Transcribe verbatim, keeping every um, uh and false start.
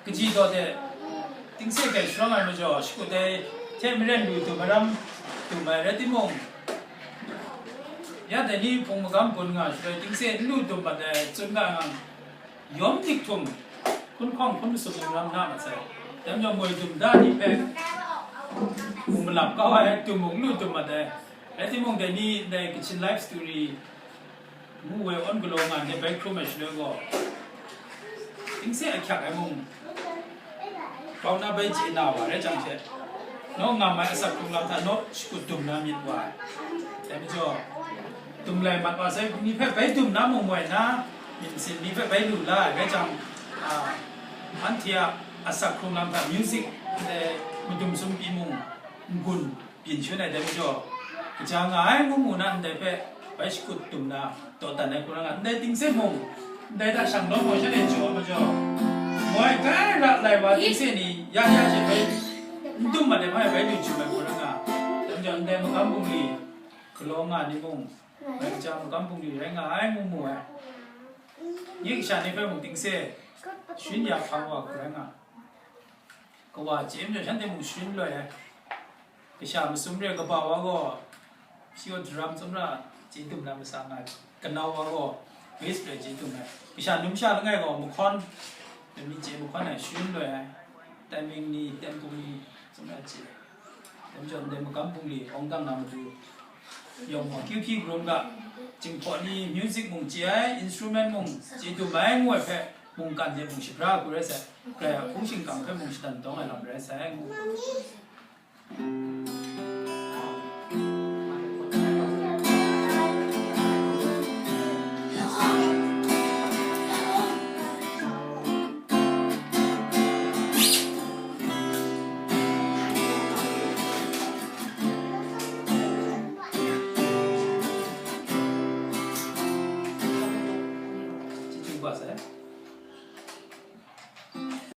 Kaji daw de, tingse hkrai sharawng ai majaw, shakut ai hte maren lu dum ai ram dum ai rai timung, ya dai ni hpung magam gun nga shaloi tingse n lu dum mat ai tsun nga ngang, yawm dik htum, hkun hkawng hkun masum ning ram na mat sai. Dai majaw moi dum da ni hpe hpung malap kau ai dum mung n lu dum mat ai. Rai timung, dai ni ndai Kachin Life Story ngu ai awn galaw nga ndai bai hkrum ai shaloi gaw, tingse ahkyak ai mung, grau na bai chye na wa rai jang hte, naw ngam ai asak hkrung lam hta naw shakut dum na myit wa ai. Dai majaw, dum lai mat wa sai, ni hpe bai dum na mung moi na, myit masin ni hpe bai lu la ai rai jang, a, anhte a asak hkrung lam hta music, ndai madum sumpi mung, n-gun byin shangun ai dai majaw, kaja nga ai ngu mu na ndai hpe bai shakut dum na dawdan ai hku rai nga, ndai tingse mung, ndai hta shang lawm gaw shanhte jaw ai majaw, moi kai ra lai wa tingse ni ya ya she bai n dum mat ai hpe bai lu jum ai hku rai nga, dai majaw ndai magam bungli galaw nga ni mung, bai kaja magam bungli rai nga ai ngu mu ai. Nye kasha ni hpe mung tingse sharin ya hpang wa hku rai nga. Kawa chye majaw shanhte mung sharin loi ai. Kasha masum re kaba wa gaw, pure drum tsawmra chye dum na masa nga ai, kanau wa gaw, bass re chye dum ai. Kasha numsha langai gaw mahkawn, mi chye mahkawn ai, sharin loi ai. Timing ni, tempo ni, tsawmra chye ai. Dai majaw ndai magam bungli awng dang na matu, yawng gaw Q P group ga, Jinghpaw ni music mung chye ai, instrument mung chye dum ai ngu ai hpe, mungkan hte mung shabra hku rai sai, Karai a hpung shingkang hpe mung shadan dawng ai lam rai sai, ngu. Chyeju kaba sai.